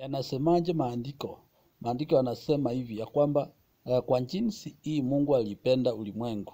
Yanasemaje maandiko? Maandiko yanasema hivi ya kwamba kwa jinsi hii Mungu alipenda ulimwengu,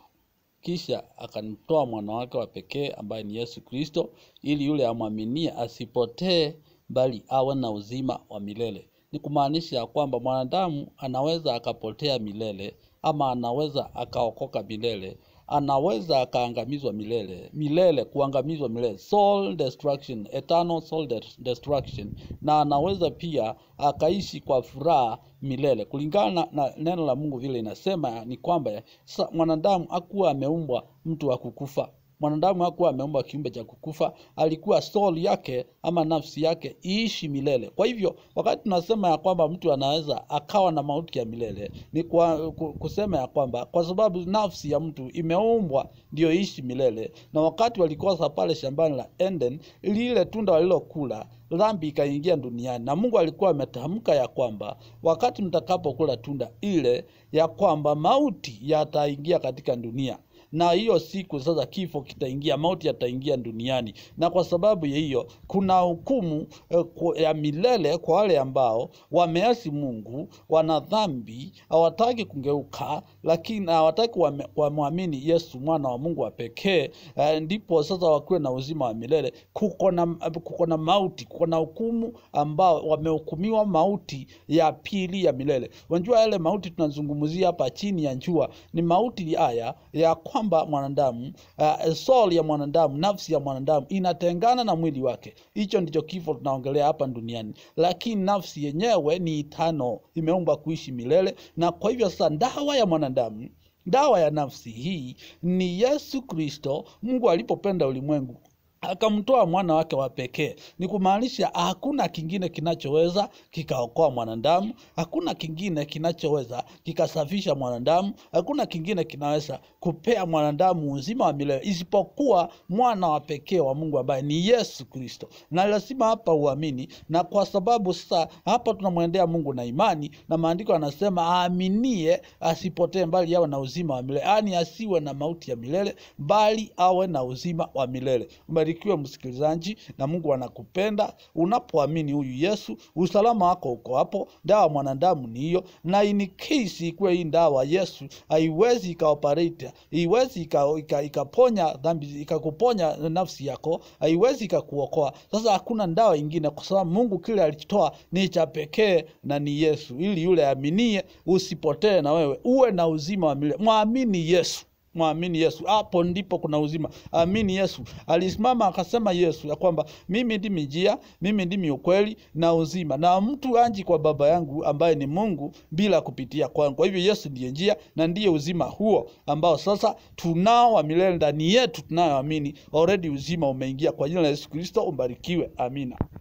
kisha akamtoa mwana wake wa pekee ambaye ni Yesu Kristo, ili yule amwaminie asipotee, bali awe na uzima wa milele. Ni kumaanisha ya kwamba mwanadamu anaweza akapotea milele, ama anaweza akaokoka milele, anaweza akaangamizwa milele milele, kuangamizwa milele, soul destruction, eternal soul destruction, na anaweza pia akaishi kwa furaha milele kulingana na neno la Mungu vile inasema. Ni kwamba mwanadamu hakuwa ameumbwa mtu wa kukufa. Mwanadamu hakuwa ameumbwa kiumbe cha kukufa, alikuwa soul yake ama nafsi yake iishi milele. Kwa hivyo wakati tunasema ya kwamba mtu anaweza akawa na mauti ya milele, ni kwa kusema ya kwamba kwa sababu nafsi ya mtu imeumbwa ndio iishi milele, na wakati walikosa pale shambani la Eden, lile tunda walilokula, dhambi ikaingia duniani, na Mungu alikuwa ametamka ya kwamba wakati mtakapokula tunda ile, ya kwamba mauti yataingia katika dunia, na hiyo siku sasa kifo kitaingia, mauti yataingia duniani. Na kwa sababu ya hiyo kuna hukumu ya milele kwa wale ambao wameasi Mungu, wana dhambi, hawataki kungeuka, lakini hawataki wamwamini Yesu mwana wa Mungu wa pekee, ndipo sasa wakuwe na uzima wa milele. Kuko na mauti, kuko na hukumu ambao wamehukumiwa mauti ya pili ya milele. Unajua yale mauti tunazungumzia hapa chini ya jua ni mauti haya ya kwamba mwanadamu, soul ya mwanadamu, nafsi ya mwanadamu inatengana na mwili wake. Hicho ndicho kifo tunaongelea hapa duniani, lakini nafsi yenyewe ni eternal, imeumbwa kuishi milele. Na kwa hivyo sasa dawa ya mwanadamu, dawa ya nafsi hii ni Yesu Kristo. Mungu alipopenda ulimwengu akamtoa mwana wake wa pekee. Ni kumaanisha hakuna kingine kinachoweza kikaokoa mwanadamu, hakuna kingine kinachoweza kikasafisha mwanadamu, hakuna kingine kinaweza kupea mwanadamu uzima wa milele isipokuwa mwana wa pekee wa Mungu ambaye ni Yesu Kristo. Na lazima hapa uamini, na kwa sababu sasa hapa tunamwendea Mungu na imani, na maandiko yanasema aaminie asipotee, bali awe na uzima wa milele, yaani asiwe na mauti ya milele, bali awe na uzima wa milele. Ubarikiwe msikilizaji, na Mungu anakupenda. Unapoamini huyu Yesu, usalama wako uko hapo. Dawa mwanadamu ni hiyo, na in case ikuwe hii dawa Yesu haiwezi ikaoperate, haiwezi ikaponya dhambi, ikakuponya nafsi yako, haiwezi ikakuokoa. Sasa hakuna dawa ingine, kwa sababu Mungu kile alichotoa ni cha pekee na ni Yesu, ili yule aminie usipotee na wewe uwe na uzima wa milele. Mwamini Yesu. Mwamini Yesu, hapo ndipo kuna uzima. Amini Yesu. Alisimama akasema Yesu ya kwamba mimi ndimi njia, mimi ndimi ukweli na uzima, na mtu anji kwa Baba yangu ambaye ni Mungu bila kupitia kwangu. Kwa hivyo Yesu ndiye njia na ndiye uzima huo ambao sasa tunao wa milele ndani yetu tunayoamini. Already uzima umeingia kwa jina la Yesu Kristo. Ubarikiwe. Amina.